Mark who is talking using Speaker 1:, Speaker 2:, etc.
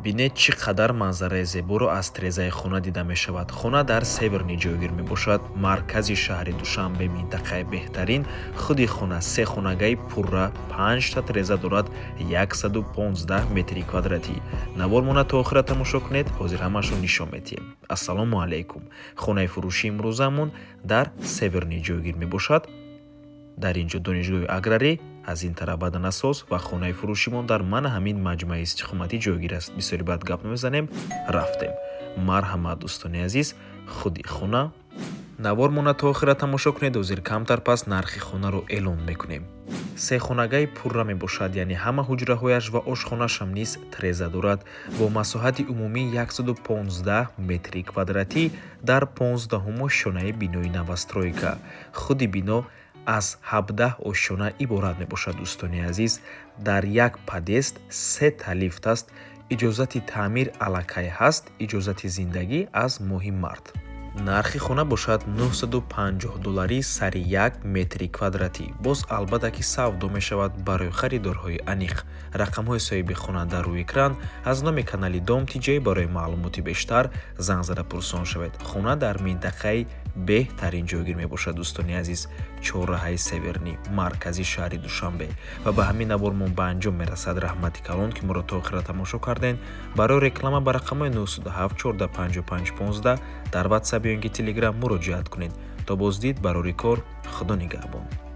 Speaker 1: Бинед, чӣ қадар манзараи зеборо аз трезаи хона дида мешавад. Хона дар Северный ҷойгир мебошад, маркази шаҳри Душанбе, минтақаи беҳтарин. Худи хона сехонагаи пурра, панҷта треза дорад, 115 метри квадратӣ. Навормона то охира тамошо кунед, ҳозир ҳамаашро нишон медиҳем. Ассалому алайкум! Хонаи фурӯшии имрӯзамон дар Северный ҷойгир мебошад. Дар ин ҷо донишгоҳи аграрӣ, аз ин тараф баданасоз ва хонаи фурӯшимон дар мана ҳамин маҷмӯаи истиқоматӣ ҷойгир аст. Бисёри баъд гап намезанем, рафтем. Марҳамат, дӯстони азиз, худи хона. Навормона то охира тамошо кунед, ҳозир камтар пас нархи хонаро эълон мекунем. Сехонагаи пурра мебошад, яъне ҳама ҳуҷраҳояш ва ошхонаашам низ треза дорад, бо масоҳати умумии 115 метри квадратӣ дар 15-ум ошёнаи бинои новостройка. Худи бино аз 17 ошёна иборат мебошад. Дӯстони азиз, дар як подъезд сета лифт аст. Иҷозати таъмир аллакай ҳаст, иҷозати зиндагӣ аз моҳи март. Нархи хона бошад 950 долларӣ сари як метри квадратӣ. Боз, албатта ки, савдо мешавад барои харидорҳои аниқ. Рақамҳои соҳиби хона дар рӯи экран. Аз номи канали Дом Тиҷей барои маълумоти бештар занг зада пурсон шавед. Хона дар минтақаи беҳтарин ҷойгир мебошад, дӯстони азиз, чорраҳаи Северный, маркази шаҳри Душанбе. Ва ба ҳамин навормон ба анҷом мерасад. Раҳмати калон, ки моро то охира тамошо кардем. Барои реклама ба рақамҳои 907 14 55 15 дар Ватсап ё ин ки Телеграм муроҷиат кунед. То боздид, барори кор, Худо нигаҳбон.